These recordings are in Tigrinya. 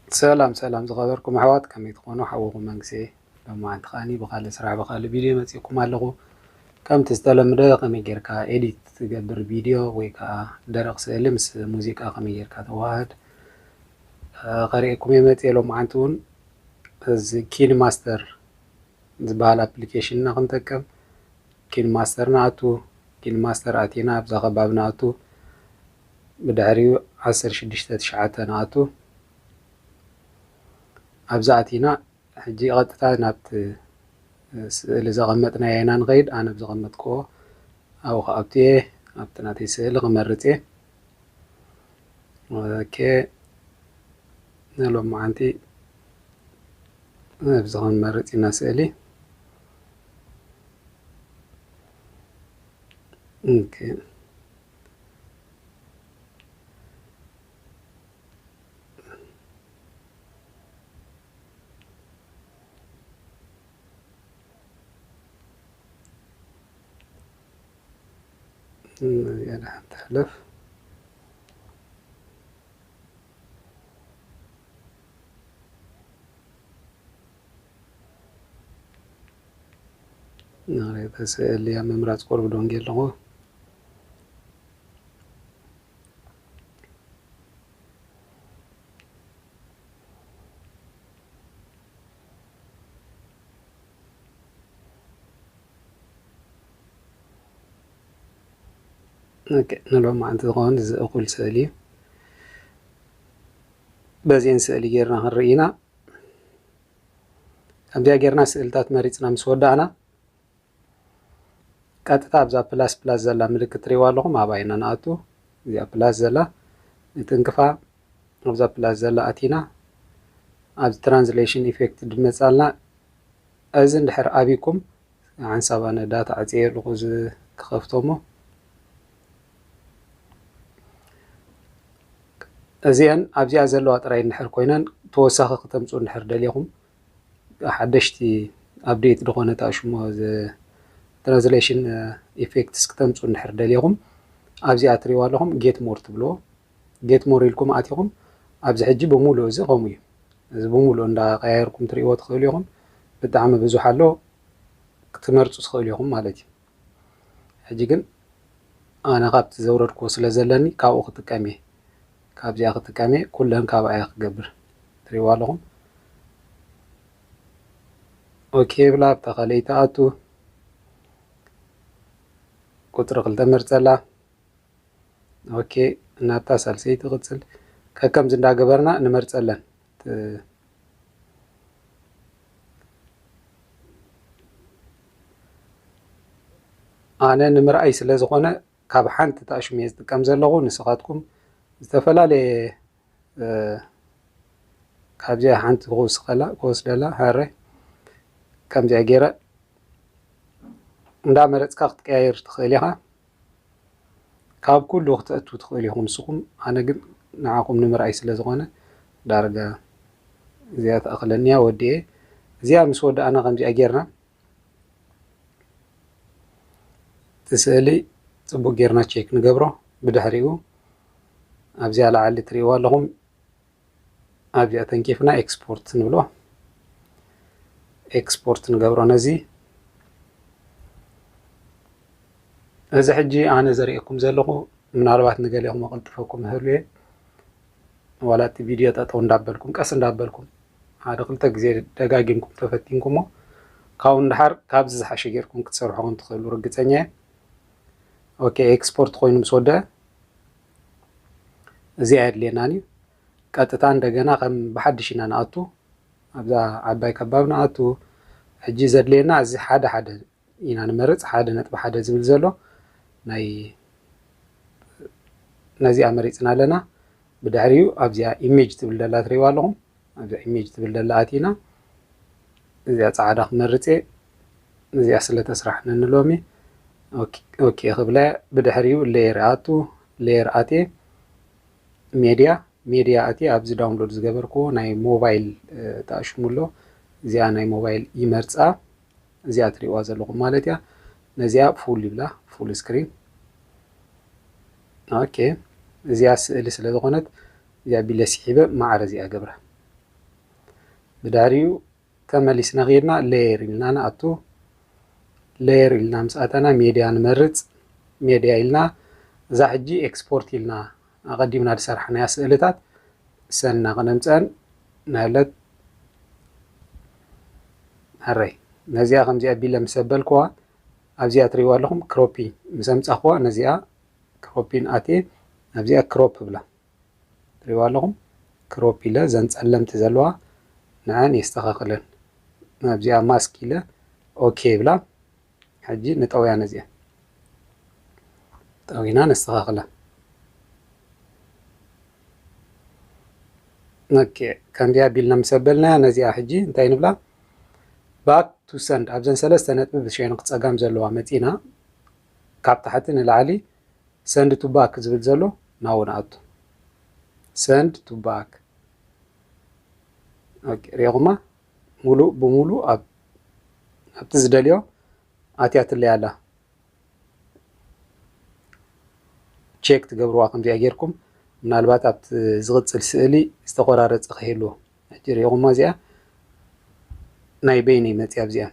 ሰላም ሰላም ዝኸበርኩም ኣሕዋት፣ ከመይ ትኾኑ? ሓውኹም መንግስቲ። ሎማዓንቲ ከዓኒ ብኻልእ ስራሕ ብኻልእ ቪድዮ መፂእኩም ኣለኹ። ከምቲ ዝተለምደ ከመይ ጌርካ ኤዲት ትገብር ቪድዮ ወይ ከዓ ደረቕ ስእሊ ምስ ሙዚቃ ከመይ ጌርካ ተዋሃድ ከርእየኩም እየ መፂእ። ሎማዓንቲ እውን እዚ ኪን ማስተር ዝበሃል ኣፕሊኬሽን ኢና ክንጠቀም። ኪን ማስተር ንኣቱ። ኪን ማስተር ኣቲና ኣብዛ ከባቢ ንኣቱ። ብድሕሪኡ ዓሰርተ ሽዱሽተ ትሽዓተ ንኣቱ። ኣብዚ ኣቲና ሕጂ ቀጥታ ናብቲ ስእሊ ዘቐመጥናዮ ኢና ንኸይድ። ኣነ ብዘቐመጥክዎ ኣብኡ ክኣቱ እየ። ኣብቲ ናተይ ስእሊ ክመርፅ እየ። ኦኬ፣ ንሎማዓንቲ ኣብዚ ክንመርፅ ኢና ስእሊ። ኦኬ። እዚኣ ደሓን ትሕለፍ። ንኽልተ ስእሊ ኣብ ምምራፅ ቁሩብ ደንጊየ ኣለኹ። ኦኬ፣ ንሎማዓንቲ ዝኸውን እዚ እኹል ስእሊ እዩ። በዚአን ስእሊ ጌርና ክንርኢ ኢና። ከምዚኣ ጌርና ስእልታት መሪፅና ምስ ወዳእና፣ ቀጥታ ኣብዛ ፕላስ ፕላስ ዘላ ምልክት ትሪእዋ ኣለኹም፣ ኣብኣ ኢና ንኣቱ። እዚኣ ፕላስ ዘላ ንትንክፋ፣ ኣብዛ ፕላስ ዘላ ኣቲና፣ ኣብዚ ትራንስሌሽን ኢፌክት ድመፃልና። እዚ እንድሕር ኣቢኩም፣ ሓንሳብ ኣነ ዳታ ኣዕፅየ ኣለኹ፣ እዚ ክኸፍቶ እሞ፣ እዚአን ኣብዚኣ ዘለዋ ጥራይ እንድሕር ኮይነን፣ ተወሳኺ ክተምፅኡ እንድሕር ደሊኹም፣ ሓደሽቲ ኣፕዴት ዝኾነ ታሽሞ ትራንስሌሽን ኢፌክትስ ክተምፁ እንድሕር ደሊኹም፣ ኣብዚኣ ትሪእዋ ኣለኹም ጌት ሞር ትብልዎ። ጌት ሞር ኢልኩም ኣቲኹም፣ ኣብዚ ሕጂ ብምሉእ እዚ ከምኡ እዩ። እዚ ብምሉእ እንዳቀያየርኩም ትሪእዎ ትኽእሉ ኢኹም። ብጣዕሚ ብዙሕ ኣሎ፣ ክትመርፁ ትኽእሉ ኢኹም ማለት እዩ። ሕጂ ግን ኣነ ካብቲ ዘውረድክዎ ስለ ዘለኒ ካብኡ ክጥቀም እየ። ካብዚኣ ክጥቀም እየ፣ ኩለን ካብኣ እየ ክገብር። ትሪእዋ ኣለኹም። ኦኬ ብላ ኣብታ ካልኣይቲ ኣቱ። ቁፅሪ ክልተ መርፀላ። ኦኬ፣ ናብታ ሳልሰይቲ ቅፅል። ከከምዚ እንዳገበርና ንመርፀለን። ት-፣ ኣነ ንምርኣይ ስለ ዝኾነ ካብ ሓንቲ ታሽሙ እየ ዝጥቀም ዘለኹ። ንስኻትኩም ዝተፈላለየ፣ እ፣ ካብዚኣ ሓንቲ ክውስኸላ፣ ክወስደላ፣ ሃረ፣ ከምዚኣ ገይረ እንዳመረፅካ ክትቀያየር ትኽእል ኢኻ። ካብ ኩሉ ክተእቱ ትኽእል ኢኹም ንስኹም። ኣነ ግን ንዓኹም ንምርኣይ ስለ ዝኾነ ዳርጋ እዚኣ ትኣኽለኒ እያ፣ ወዲኤ። እዚኣ ምስ ወዳእና ከምዚኣ ጌርና እቲ ስእሊ ጽቡቕ ጌርና ቼክ ንገብሮ። ብድሕሪኡ ኣብዚኣ ላዕሊ ትርእይዋ ኣለኹም፣ ኣብዚኣ ተንኪፍና ኤክስፖርት ንብሎ። ኤክስፖርት ንገብሮ ነዚ። እዚ ሕጂ ኣነ ዘርእየኩም ዘለኹ ምናልባት ንገሊኹም ኣቐልጥፈኩም እህሉ እየ። ዋላ እቲ ቪድዮ ጠጠው እንዳበልኩም፣ ቀስ እንዳበልኩም፣ ሓደ ክልተ ግዜ ደጋጊምኩም ተፈቲንኩሞ፣ ካብኡ ንደሓር ካብዚ ዝሓሸ ጌርኩም ክትሰርሑ ከም ትኽእሉ ርግጸኛ እየ። ኦኬ፣ ኤክስፖርት ኮይኑ ምስ ወደአ፣ እዚ ኣየድልየናን እዩ። ቀጥታ እንደገና ከም ብሓድሽ ኢና ንኣቱ፣ ኣብዛ ዓባይ ከባቢ ንኣቱ። ሕጂ ዘድልየና እዚ ሓደ ሓደ ኢና ንመርጽ፣ ሓደ ነጥቢ ሓደ ዝብል ዘሎ ናይ፣ ነዚኣ መሪጽና ኣለና። ብድሕሪኡ ኣብዚኣ ኢሜጅ ትብል ደላ ትርእይዋ ኣለኹም። ኣብዚኣ ኢሜጅ ትብል ደላ ኣቲና፣ እዚኣ ጻዕዳ ክመርጽ እየ። እዚኣ ስለ ተስራሕነኒ ሎሚ ኦኬ፣ ኦኬ ክብላ እየ። ብድሕሪኡ ሌየር ኣቱ፣ ሌየር ኣትየ፣ ሜድያ፣ ሜድያ ኣትየ ኣብዚ ዳውንሎድ ዝገበርክዎ ናይ ሞባይል፣ እ፣ ተኣሽሙ ኣሎ። እዚኣ ናይ ሞባይል ይመርጻ። እዚኣ ትሪእዋ ዘለኹም ማለት እያ። ነዚኣ ፉል ይብላ፣ ፉል ስክሪን። ኦኬ፣ እዚኣ ስእሊ ስለ ዝኾነት እዚኣ ቢለ ስሒበ ማዕረ እዚኣ ገብራ። ብድሕሪኡ ተመሊስና ከይድና ሌየር ኢልና ንኣቱ። ሌየር ኢልና ምስ ኣተና ሜድያ ንመርጽ። ሜድያ ኢልና እዛ ሕጂ ኤክስፖርት ኢልና ኣቐዲምና ዝሰራሕናያ ስእልታት ሰና ክነምፀን ናለት። ኣረይ ነዚኣ ከምዚኣ ቢለ ምስ ኣበልክዋ ኣብዚኣ ትሪእዋ ኣለኹም ክሮፒ ምስ ኣምፃኽዋ ነዚኣ ክሮፒን ኣትየ ኣብዚኣ ክሮፕ ብላ ትሪእዋ ኣለኹም ክሮፕ ኢለ ዘን ፀለምቲ ዘለዋ ንዓን የስተኻኽለን ኣብዚኣ ማስክ ኢለ ኦኬ ብላ ሕጂ ንጠውያ ነዚኣ ጠዊና ነስተኻኽላ ኦኬ ከምዚኣ ቢልና ምስ ኣበልናያ ነዚኣ ሕጂ እንታይ ንብላ back to send ኣብዘን ሰለስተ ነጥቢ ብሸነኽ ፀጋም ዘለዋ መፂና ካብ ታሕቲ ንላዕሊ send to back ዝብል ዘሎ ናብኡ ንኣቱ send to back ሪኹማ ሙሉእ ብሙሉእ ኣብቲ ዝደልዮ ኣትያትለይ ኣላ ቸክ ትገብርዋ ከምዚኣ ጌርኩም ምናልባት ኣብቲ ዝቕፅል ስእሊ ዝተቆራረፀ ከይህልዎ ሕጂ ሪኹማ እዚኣ ናይ በይነይ መፅያ ኣብዚኣ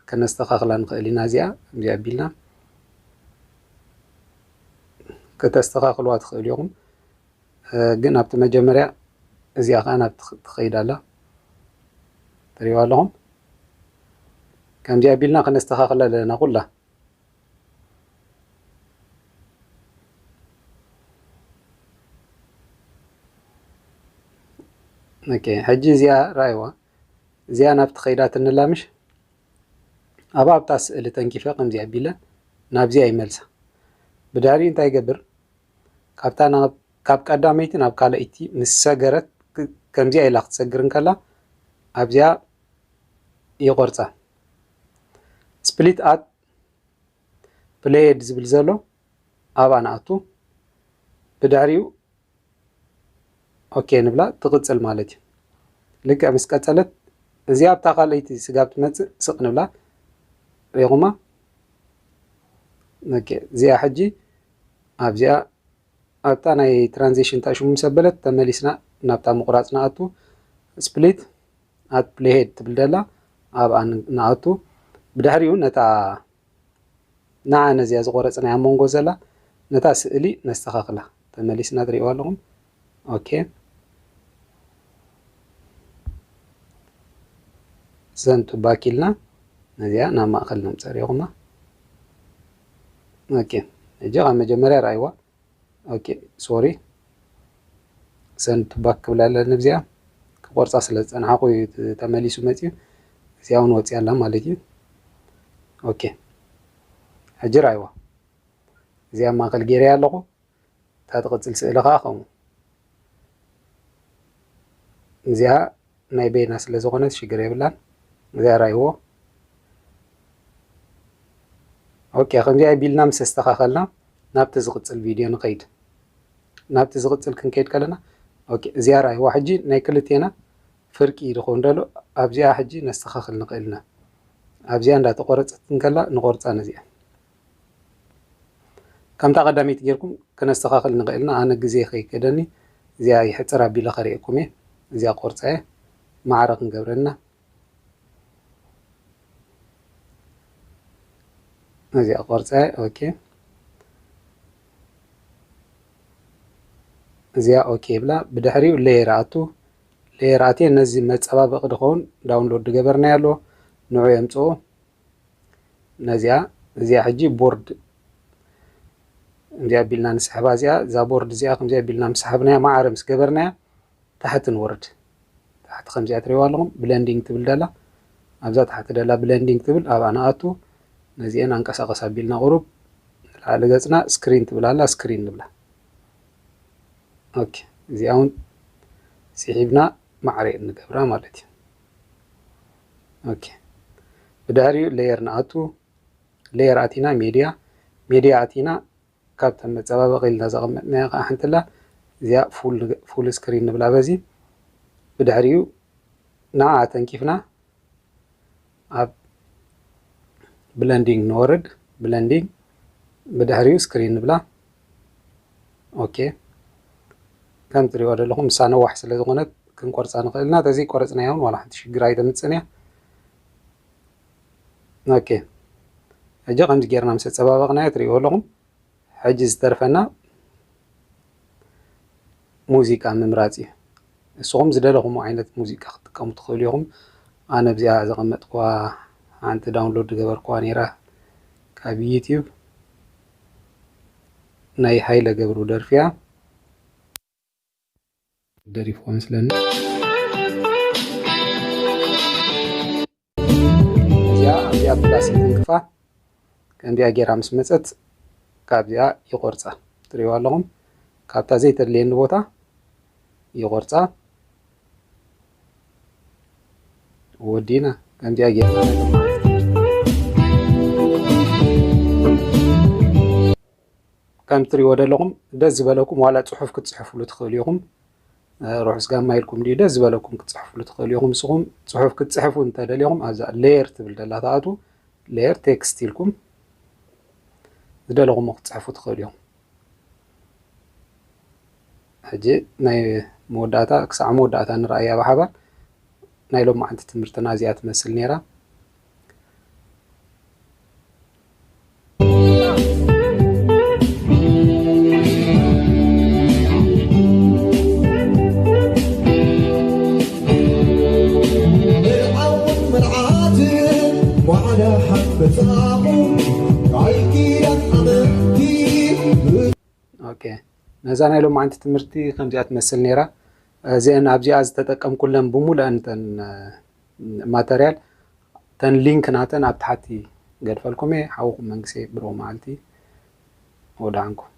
ከነስተኻኽላ ንኽእል ኢና እዚኣ ከምዚኣ ኣቢልና ከተስተኻኽልዋ ትኽእል ኢኹም ግን ኣብቲ መጀመርያ እዚኣ ከዓ ናብ ትኸይድ ኣላ ትሪእዋ ኣለኹም ከምዚኣ ኣቢልና ከነስተኻኽላ ኣለና ኩላ ሕጂ እዚኣ ረኣይዋ እዚኣ ናብቲ ከይዳትንላ ምሽ ኣብ ኣብታ ስእሊ ተንኪፈ ከምዚኣ ኣቢለ ናብዚኣ ይመልሳ ብድሕሪኡ እንታይ ይገብር ካብታ ካብ ቀዳመይቲ ናብ ካልኣይቲ ምስ ሰገረት ከምዚኣ ኢላ ክትሰግር እንከላ ኣብዚኣ ይቆርፃ split at playhead ዝብል ዘሎ ኣብኣ ንኣቱ ብድሕሪኡ ኦኬ ንብላ ትቕፅል ማለት እዩ ልክዕ ምስ ቀፀለት እዚኣ ኣብታ ካልኣይቲ ስጋብ ትመፅእ ስቕ ንብላ ሪኹማ እዚኣ ሕጂ ኣብዚኣ ኣብታ ናይ ትራንዚሽን ታሽሙ ምስ ኣበለት ተመሊስና ናብታ ምቑራፅ ንኣቱ split at playhead ትብል ደላ ኣብኣ ንኣቱ ብድሕሪኡ ነታ ንዓ ነዚኣ ዝቆረፅናያ ኣብ መንጎ ዘላ ነታ ስእሊ ነስተኻኽላ ተመሊስና ትሪእዋ ኣለኹም ኦኬ send to back ኢልና ነዚኣ ናብ ማእኸል ነምፀር ኢኹማ ኦኬ ሕጂ ካብ መጀመርያ ረኣይዋ ኦኬ ሶሪ send to back ክብላ ኣለኒ እዚኣ ክቆርፃ ስለ ዝፀናሓኩ ተመሊሱ መፅዩ እዚኣ እውን ወፂያ ኣላ ማለት እዩ ኦኬ ሕጂ ረኣይዋ እዚኣ ማእከል ገይረያ ኣለኹ እታ ትቕፅል ስእሊ ከዓ ከምኡ እዚኣ ናይ በይና ስለ ዝኾነት ሽግር የብላን እዚኣ ራይዎ ኦኬ ከምዚኣ ቢልና ምስ ኣስተኻኸልና ናብቲ ዝቕፅል ቪድዮ ንኸይድ ናብቲ ዝቕፅል ክንከይድ ከለና ኦኬ እዚኣ ራይዋ ሕጂ ናይ ክልቴና ፍርቂ ዝኸውን ደሎ ኣብዚኣ ሕጂ ነስተኻኽል ንኽእል ኢና ኣብዚኣ እንዳተቆረፀት እንከላ ንቆርፃ ነዚኣ ከምታ ቀዳመይቲ ጌርኩም ክነስተኻኽል ንኽእል ኢና ኣነ ግዜ ከይከደኒ እዚኣ ይሕፅር ኣቢለ ከርእየኩም እየ እዚኣ ቆርፃ እየ ማዕረ ክንገብረና እዚኣ ቆርፃ እየ ኦኬ እዚኣ ኦኬ ይብላ ብድሕሪኡ ሌየር ኣቱ ሌየር ኣትየ ነዚ መፀባበቂ ዝኸውን ዳውንሎድ ዝገበርናዮ ኣሎ ንዑ የምፅኡ ነዚኣ እዚኣ ሕጂ ቦርድ እዚኣ ቢልና ንስሕባ እዚኣ እዛ ቦርድ እዚኣ ከምዚኣ ቢልና ምስ ሰሓብናያ ማዕረ ምስ ገበርናያ ታሕቲ ንወርድ ታሕቲ ከምዚኣ ትሪእዋ ኣለኹም ብለንዲንግ ትብል ደላ ኣብዛ ታሕቲ ደላ ብለንዲንግ ትብል ኣብኣ ንኣቱ ነዚአን ኣንቀሳቀስ ኣቢልና ቁሩብ ንላዕሊ ገፅና ስክሪን ትብል ኣላ ስክሪን ንብላ ኦኬ እዚኣ እውን ስሒብና ማዕረ ንገብራ ማለት እዩ ኦኬ ብድሕሪኡ ሌየር ንኣቱ ሌየር ኣቲና ሜድያ ሜድያ ኣቲና ካብተን መፀባበቂ ኢልና ዘቐመጥናዮ ከዓ ሓንትላ እዚኣ ፉል ስክሪን ንብላ በዚ ብድሕሪኡ ንዓ ተንኪፍና ኣብ ብለንዲንግ ንወርድ ብለንዲንግ ብድሕሪኡ ስክሪን ንብላ ኦኬ ከም ትሪኦ ዘለኹም ምሳ ነዋሕ ስለ ዝኾነት ክንቆርፃ ንኽእል ኢና። ተዘይቆረፅናያ እውን ዋላ ሓንቲ ሽግር ኣይተምፅእን እያ። ኦኬ፣ ሕጂ ከምዚ ጌርና ምስ ኣፀባበቕናዮ ትሪእዎ ኣለኹም። ሕጂ ዝተርፈና ሙዚቃ ምምራፅ እዩ። ንስኹም ዝደለኹም ዓይነት ሙዚቃ ክትጥቀሙ ትኽእሉ ኢኹም። ኣነ ኣብዚኣ ዘቐመጥኩዋ ሓንቲ ዳውንሎድ ዝገበርኩዋ ነይራ ካብ ዩቲዩብ፣ ናይ ሃይለ ገብሩ ደርፊ እያ። ደሪፍዎ መስለኒ። እዚኣ ኣብዚኣ ፕላስ ይትንክፋ። ከምዚኣ ጌራ ምስ መፀት ካብዚኣ ይቆርፃ። ትሪእዋ ኣለኹም፣ ካብታ ዘይተድልየኒ ቦታ ይቆርፃ። ወዲና ከምዚኣ ጌርና ከም ትሪእዎ ዘለኹም ደስ ዝበለኩም ዋላ ፅሑፍ ክትፅሕፍሉ ትኽእሉ ኢኹም። እ፣ ርሑስ ጋማ ኢልኩም ድዩ ደስ ዝበለኩም ክትፅሕፍሉ ትኽእሉ ኢኹም። ንስኹም ፅሑፍ ክትፅሕፉ እንተደሊኹም ኣብዛ ሌየር ትብል ዘላ ትኣትዉ፣ ሌየር ቴክስት ኢልኩም ዝደለኹምዎ ክትፅሕፉ ትኽእሉ ኢኹም። ሕጂ ናይ መወዳእታ ክሳዕ መወዳእታ ንረኣያ ብሓባር። ናይ ሎማዓንቲ ትምህርትና እዚኣ ትመስል ነይራ። መርዓውን መርዓትን ዋዕላ ሓንበጻኹም ቃል ኪዳን ኣመንቲ። ኦኬ፣ ነዛ ናይ ሎማዓንቲ ትምህርቲ ከምዚኣ ትመስል ነይራ። እዚአን ኣብዚኣ ዝተጠቀምኩለን ብሙሉአን እተን፣ እ፣ ማተርያል፣ እተን ሊንክ ናተን ኣብ ታሕቲ ገድፈልኩም እየ። ሓውኹም መንግስቴ ብሩኽ መዓልቲ። ወዳንኩም።